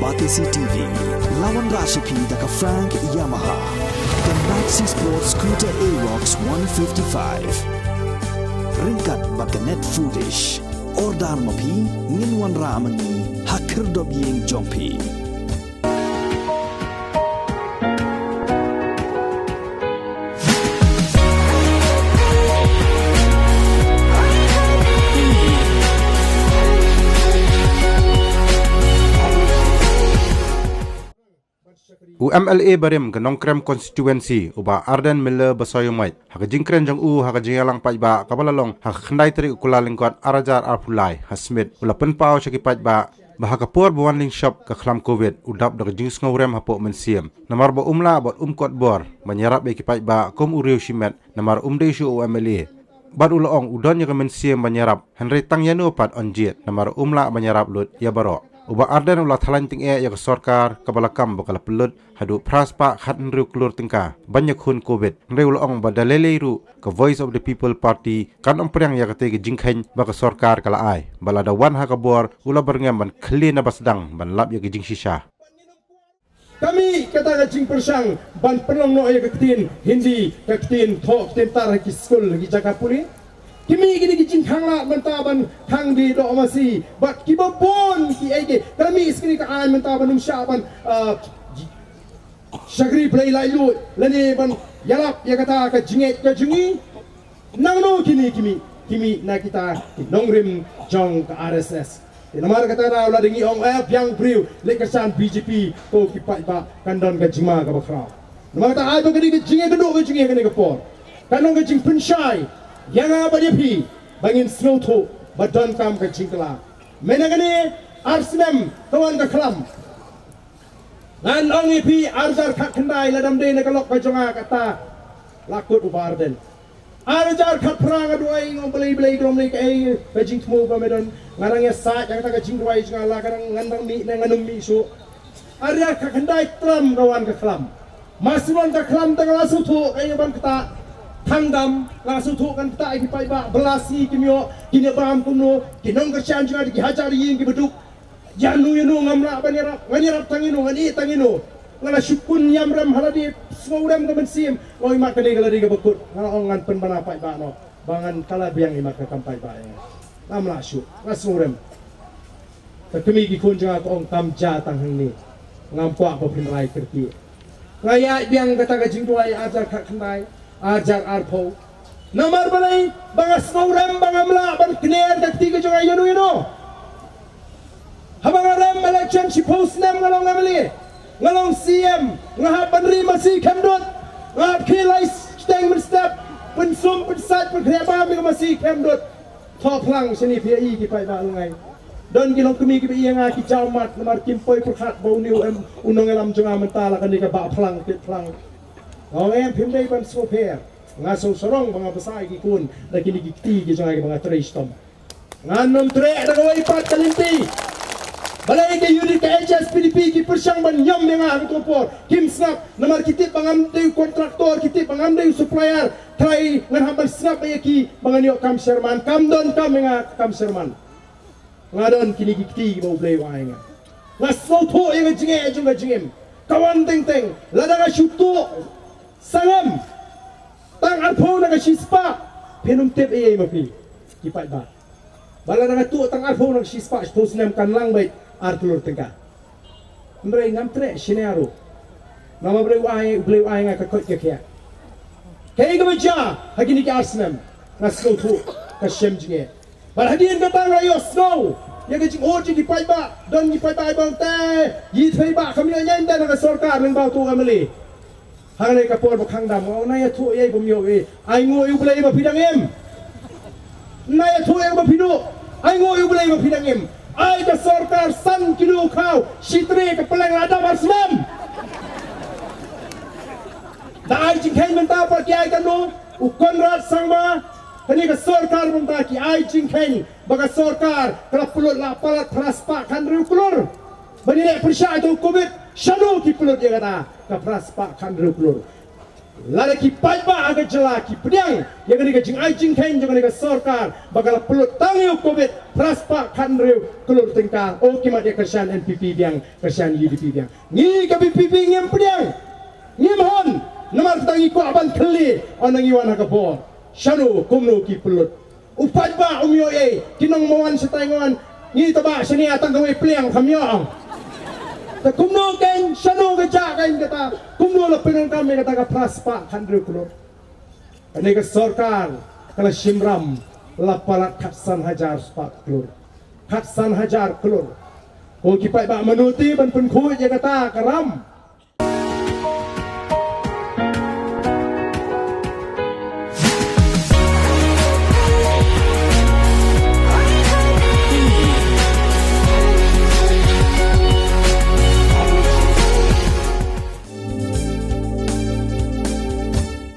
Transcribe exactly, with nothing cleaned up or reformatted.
Batesi T V, la wanrah sha phi da ka Frank Yamaha, ka Maxi Sport Scooter Aerox one fifty-five. Ryngkat bad ka Net Foodish. Order ma phi, ngin wanrah ma ngi ha khyrdop ïing jong phi. U M L A barim ka Nongkrem Constituency, u Bah Ardent Miller Basaiawmoit, ha ka jingkren jong u ha ka jingïalang paidbah kaba la long ha ka khyndai tarik u Kyllalyngkot ar hajar arphew lai, ha Smit, u la pynpaw sha ki paidbah ba ha ka por ba wan lynshop ka khlam Covid, u dap da ka jingsngewrem hapoh mynsiem namar ba um lah bad um kot bor ban ïarap ïa ki paidbah kum u riew shimet namar um dei shuh u M L A. Bad u la ong u don ïa ka mynsiem ban ïarap, hynrei tang ïano pat un jied namar um lah ban ïarap lut ïa baroh. U Bah Ardent u la thalang tyngeh ïa ka sorkar kaba la kam ba ka la pynlut haduh phra spah khathynriew klur tyngka ban ïakhun Covid. Hynrei u la ong ba da lei lei ruh ka Voice of the People Party kan ym pdiang ïa katei ka jingkheiñ ba ka sorkar ka la ai. Ba lada wan ha ka bor, u la byrngem ban khlieh na ba sdang ban lap ïa ka jingshisha. Ka mih kata ka jingpyrshang ban pynlong noh ïa ka ktien Hindi, ka ktien thoh, ktien tar ha ki skul, ha ki jaka pule. Ki mih kine ki jingkhang lad mynta ban khang die doh masi bad kiba bun kiei kiei. Ka mih sa kane ka aiñ mynta ban ym shah ban, ah, shakri blei laitluid lane ban ïalap ïa kata ka jingngeit ka jong ngi. Nangno kine ki mih? Ki mih na kita ki nongrim jong ka R S S. Te namar kata, lada ngi ong, eh, biang briew, leit kyrshan B J P, ko ki paidbah, kan don ka jingma kaba khraw. Namar kata, ai ba ka dei ka jingïakynduh ka jong ngi ha kane ka por, kan don ka jingpynshai ïa nga bad ïa phi ba ngin sngewthuh ba donkam ka jingkylla. Mynta kane ar snem ka wan ka khlam. Ngan ong ïa phi, ar hajar khatkhyndai, lada ym dei na ka lok ka jong nga kata, la kut u Bah Ardent. Ar hajar khatphra nga duwai, nga ong Blei, Blei, ka long Blei, kaei ka jingthmu ba me don? Nga dang ïasaid ïa kata ka jingduwai jong nga, la ka dang, ngan dang mih ne ngan ym mih shuh. Ar hajar khatkhyndai, tram ka wan ka khlam. Mar shu wan ka khlam te nga la sngewthuh kaei ban ktah. Thang dam, nga la sngewthuh kan ktah ïa ki paidbah, ba la sngi kim ïoh, kin ïa bam kumno, ki nongkyrshan jong nga ki hajar ïing kiba duk. Ïano ïano ngam lah ban ïarap, ngan ïarap tang ïano, ngan ïeh tang ïano. Nga la shu pynïam rem ha lade, sngewrem ka mynsiem. Nga ong imat ka dei ka lade kaba kut. Nga ong ngan pynbna paidbah noh ba ngan kylla biang imat ka kam paidbah ïa nga. Ngam lah shuh, nga sngewrem. Ka kmie ki khun jong nga ka ong kam jia tang hangne. Ngam kwah ba phin rai kyrkieh. Nga ïaid biang kata ka jingduwai ar hajar khatkhyndai, ar hajar arphew. Namar balei? Ba nga sngewrem ba ngam lah ban kner ka kti ka jong nga ïano ïano. Haba nga rem election shiphew snem nga long M L A, nga long C M, nga hap ban ri masi khemdut, nga hap khie lai shiteng mynstep, pynsum pynsait pynkhreh bam ïa ka masi khemdut. Thoh phlang shane phi ïa i ki paidbah lyngngai. Don ki longkmie kiba ïa nga ki jaw mat namar kim poi pyrkhat ba une u em u nongïalam jong nga mynta la kane ka bah phlang pit phlang. Nga ong em, phim dei ban sngewpher. Nga sngewsarong ba nga bsa ïa ki khun da kine ki kti ki jong nga kiba nga trei shitom. Ngan ym treh da kawei pat ka lynti. Balei ka unit ka H S P D P ki pyrshang ban ñiom ïa nga ha kato ka por? Kim sngap namar ki tip ba ngam dei u kontraktor, ki tip ba ngam dei u supplier. Trai ngan hap ban sngap ïa ki ba ngan ïoh kam chairman, kam don kam ïa nga kam chairman. Nga don kine ki kti ba U Blei u ai ïa nga. Nga sngewthuh ïa ka jingeh jong ka jingim. Ka wan teng teng, lada nga shu tuh sangem tang arphew na ka shispah, phin ym tip ei ei ma phi ki paidbah. Ba lada nga tuh tang arphew na ka shispah, shiphew snem kan lang beit ar klur tyngka. Hynrei ngam treh shane ruh. Namar U Blei u ai, U Blei u ai nga ka koit ka khiah. Kaei kaba jia ha kine ki ar snem? Nga sngewthuh ka shem jingeh. Bad hadien kata nga ïohsngew ïa ka jingud jong ki paidbah. Don ki paidbah ba ong te, ïa i paidbah kam ïoh ñiah te na ka sorkar lyngba uto u M L A. Hangne ka por ba khang dam, nga ong na ïathuh ïa i bym ïoh ei. Ai nguh ïa U Blei ba phi dang im. Na ïathuh ïa i ba phi duh. Ai nguh ïa U Blei ba phi dang im. Ai ka sorkar san kilo khaw, shi tray ka pylleng la dam ar snem. Da ai jingkheiñ mynta pat ki ai katno? U Conrad Sangma, kane ka sorkar mynta ki ai jingkheiñ ba ka sorkar ka la pynlut la palat phra spah khathynriew klur. Ban ïaleh pyrshah ïa uto u Covid, shano ki pynlut ïa kata ka phra spah khathynriew klur? Lada ki paidbah ha ka jylla ki pdiang ïa kane ka jingai jingkheiñ jong kane ka sorkar ba ka la pynlut tang ïa u covid phra spah khathynriew klur tyngka, o ki mat ïa kyrshan NPP biang, kyrshan UDP biang. Ngi ka VPP ngim pdiang, ngim hun. Namar kata ngi kwah ban kylli, ynda ngi wan ha ka bor, shano kumno ki pynlut. U paidbah um ïoh ei, ki nongmihkhmat shatai ngan. Ngi tang ba shane tang kawei pliang kham ïoh. Te kumno kein, shano ka jaka kein kata, kumno la pyndonkam ïa kata ka phra spah khathynriew klur. Kane ka sorkar ka la shim ram la palat khatsan hajar spah klur. Khatsan hajar klur. Ko ki paidbah, mano te ban pynkhuid ïa kata ka ram?